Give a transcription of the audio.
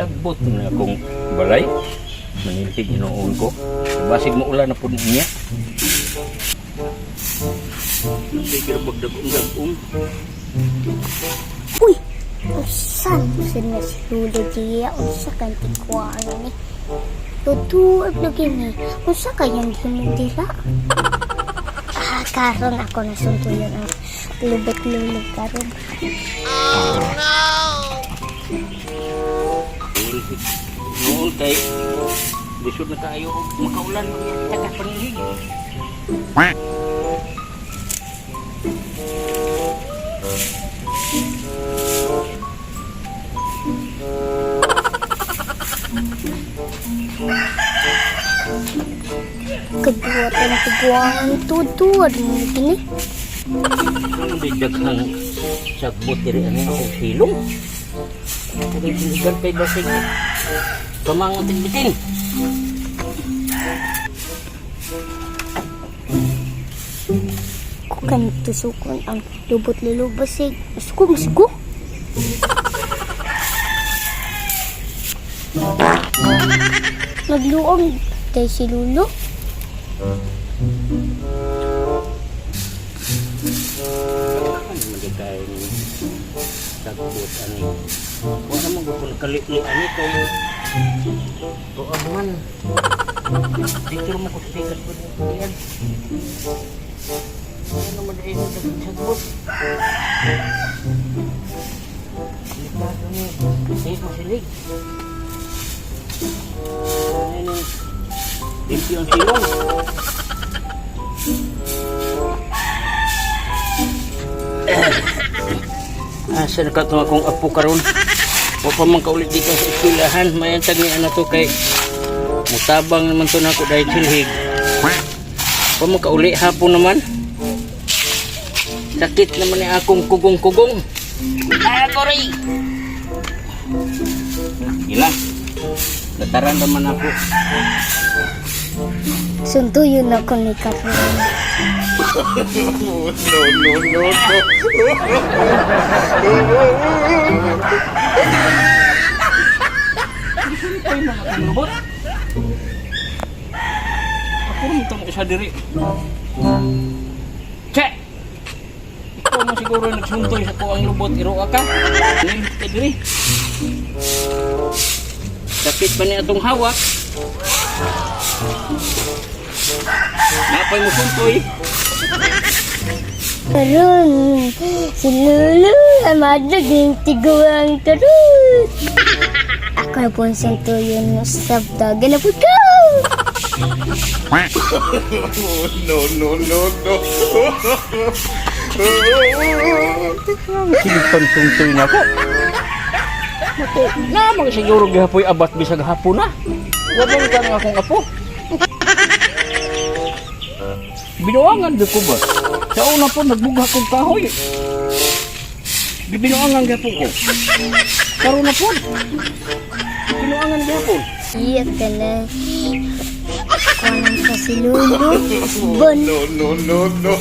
Sagbot na akong balay. Manilhig inoon ko. Basig mo ulan na po niya. Sige bagdagong-dagong. Uy! Usan usan na si Lolo Gia? Unsa kang tigwaan ni? Tutuod na gini. Unsa kayang himong dira? Ah, karon ako nasuntuyon ang lubot-lulog karon. Nool kay lisod na tayo og makaulan taka panilhig. Kaduwatan tigwaan tutuod mo gini. Ano di daghang sagbot diri ani akong silong. Kung sinigan kay basig kamangot bitin. Kukan tusukon ang lubot-lulog basig. Masuko, masuko. Nagluom tayo si Lolo. Ano man di kay sagbot ani. Wala man gud kali-li ani kay tuang man. Dito mo ko sikat po diyan. Ano man diri sa sagbot? Delikado ni. Kasi mo silig. Ano ni? Limpyo ang silong. Asa na ka itong akong apo karon? Wa pa man kaulit dito sa eskwelahan. Mayantag ni ana to kay mutabang naman to nako dahil silhig. Wa man kauli hapon naman. Sakit naman ni akong kugong-kugong. Ah, koray! Gila. Nataran naman ako. Suntuyon ako ni karon. No, no, no, no. Ay, mga kanubot. Ako rin itong isa diri. Che! Ikaw mo siguro nagsuntoy sa kuang lubot. Iroa ka. Nilip ka diri. Sakit pa niya itong hawak. Napay mo suntoy. Karon, si Lolo ang madaging tiguang karon. Ako na po ang suntuyon sa dagan na po ka. No, no, no, no. Silip suntoy na ko. Mato, namang siguro gihapoy abat bisag hapon na. Wala ka nga akong apo. Binuangan di ko ba? Sa una po, nagbugha kong kahoy. Binuangan gyapon ko. Karon na po. Binuangan gyapon. Iya ka na. Kunan ka si Lolo. Bon. No, no, no, no.